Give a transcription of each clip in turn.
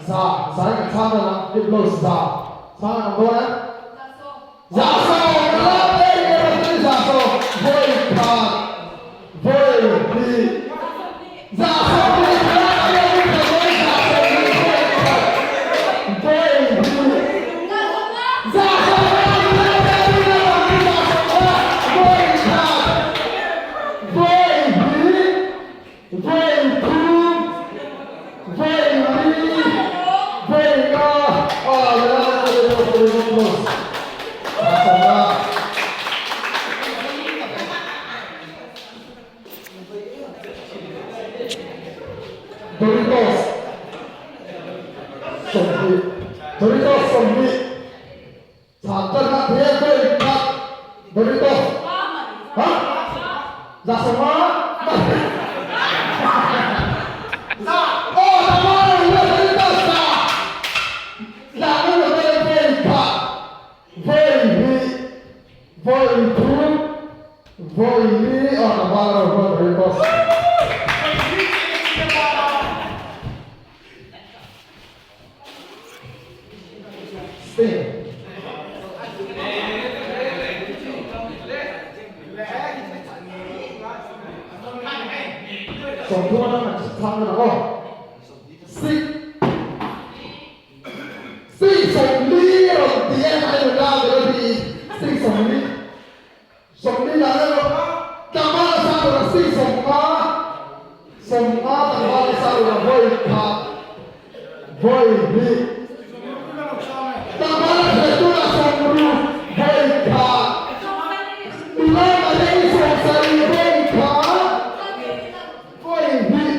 Za, za in kan chhang dawn a, lip gloss za chhang an awm dawn a. Za sawm la ei nge rawn ti za sawm vawi khat vawi hnih za 20 la ei nge rawn ti za 20 vawi khat vawi hnih za 50 la ei nge rawn ti za 50 vawi khat vawi hnih vawi thum vawi li vawi nga ah la la la la la la la la Doritos 20 Doritos 20 chhan tan na thei a vawi khat Doritos ha za 50 za aw za ma lo Doritos za za lo vawi khat vawi hnih vawi thum vawi li aw tlangval erawh chuan Doritos. Sting. 30 atang kan chhang dawn ang aw. Six. Six 40 rawn ti em ai nula Melody six 40. 40 lah emaw tlangval a sang tura six 50 50 tlangval a sang tura vawi khat vawi hnih tlangval a thlen tura 60 vawi khat nula mahni 70 vawi khat vawi hnih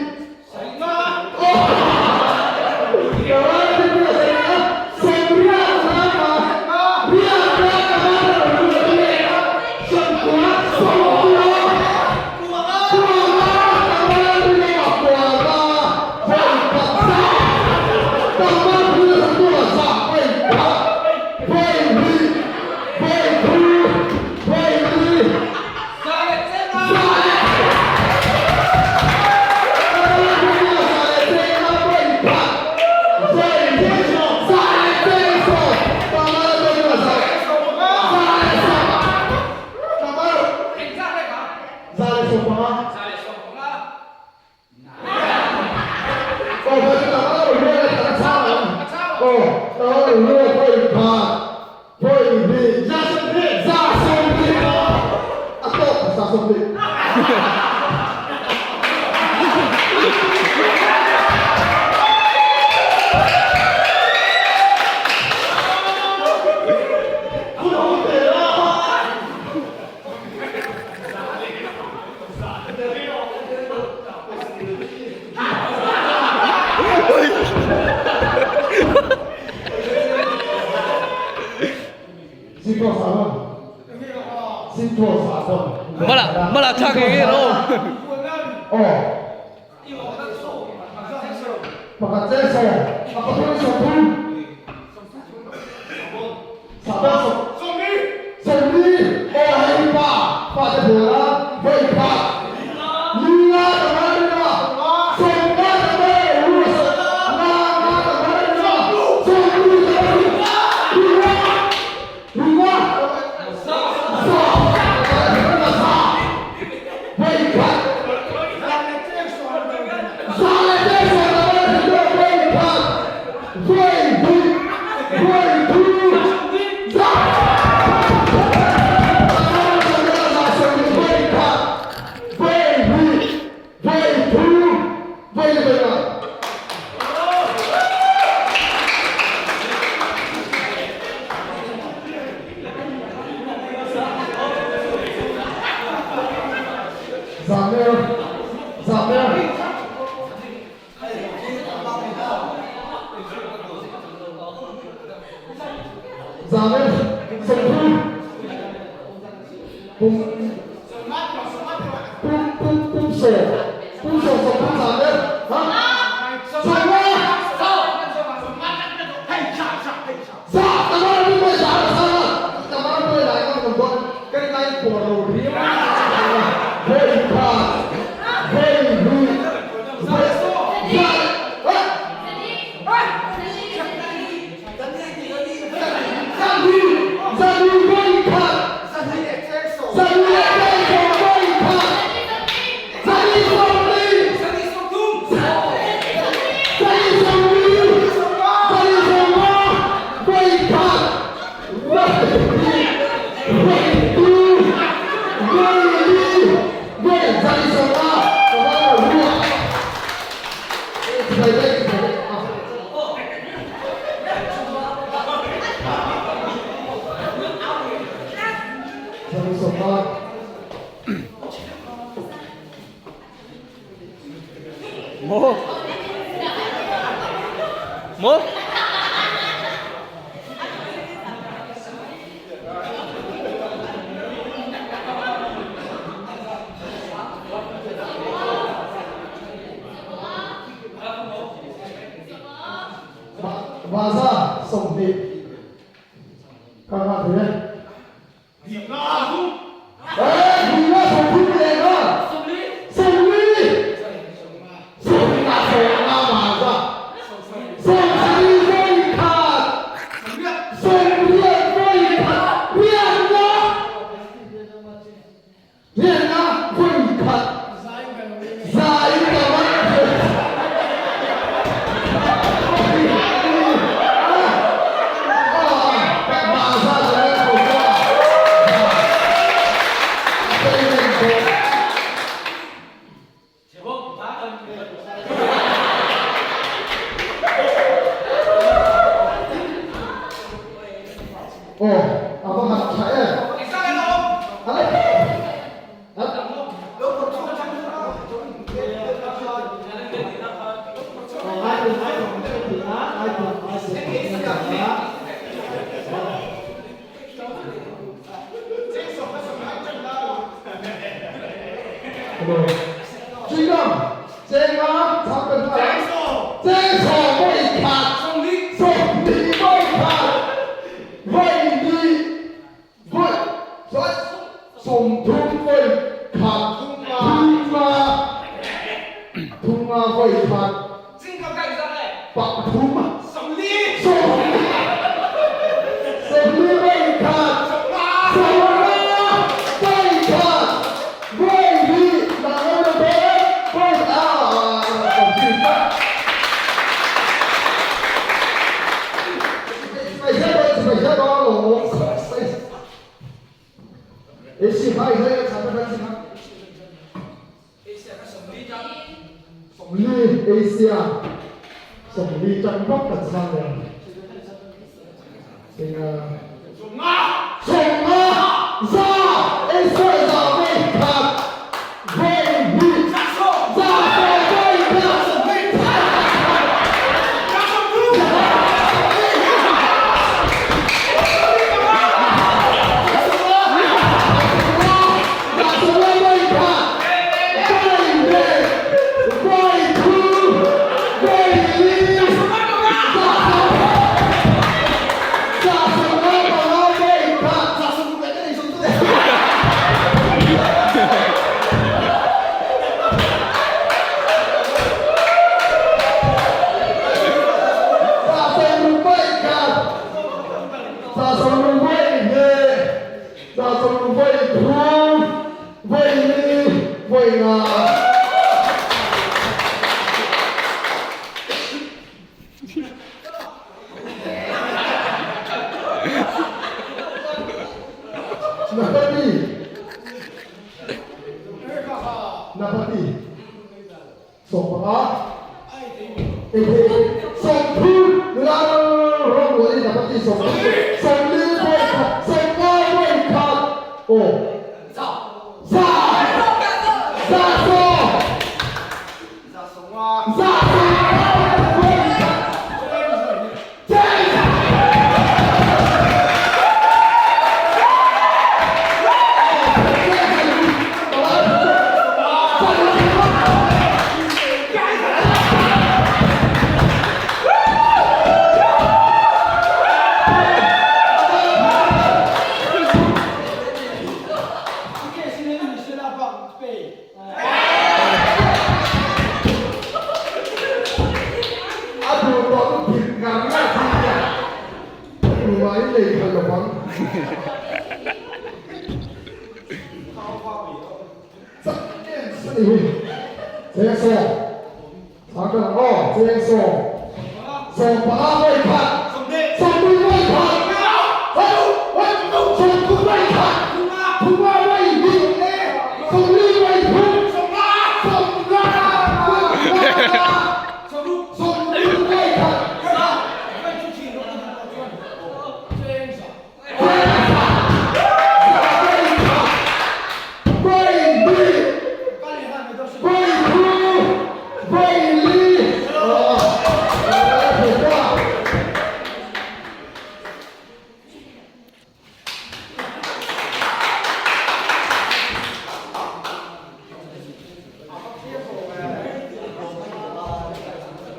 Mala thlak ngei ngei rawh. Maw? Maw? Vaza 20 ka ngah thei e. Aw, a va han tha em.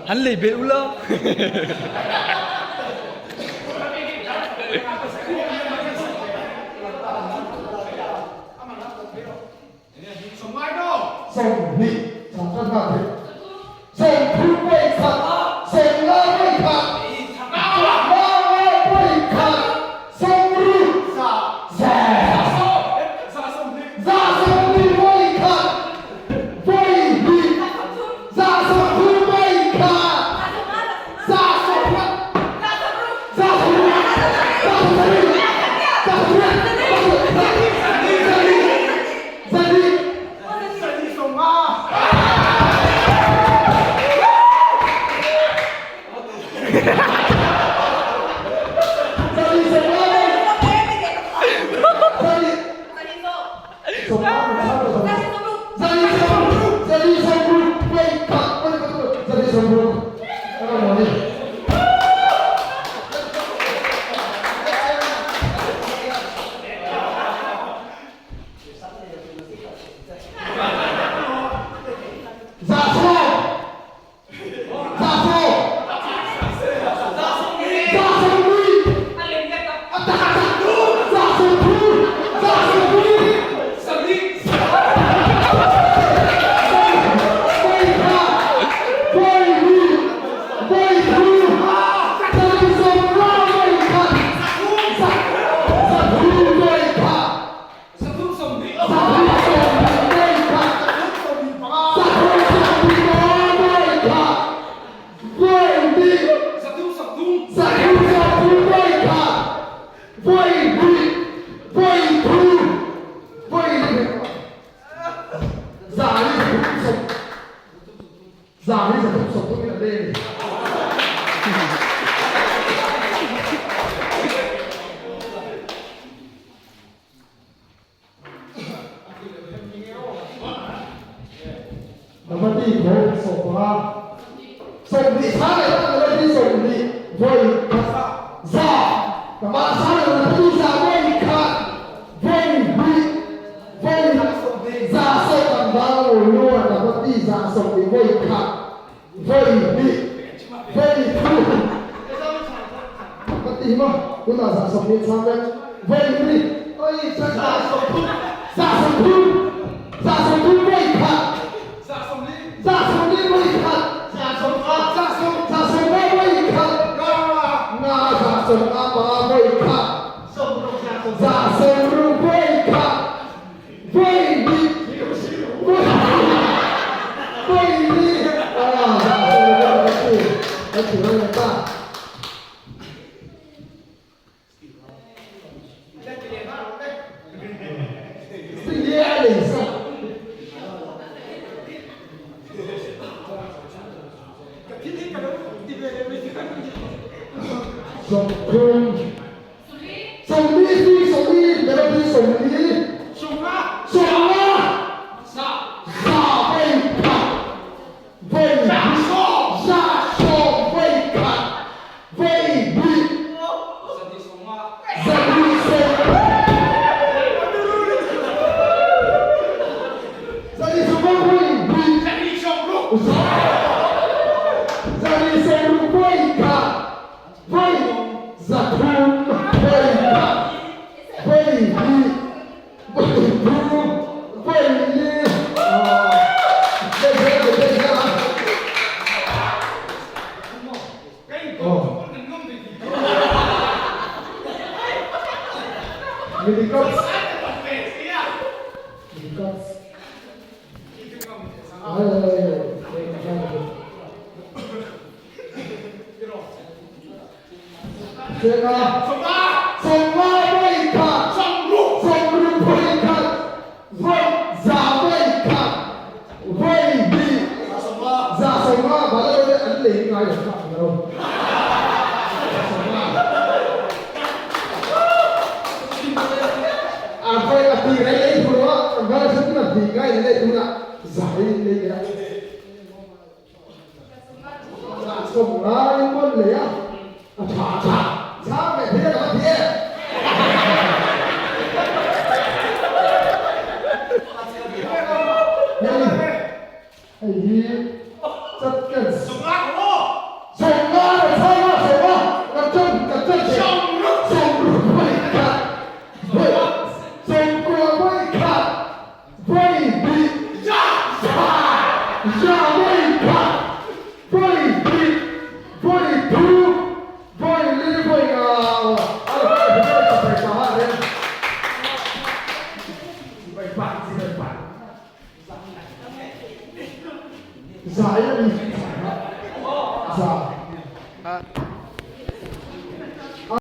Han lei belh ula.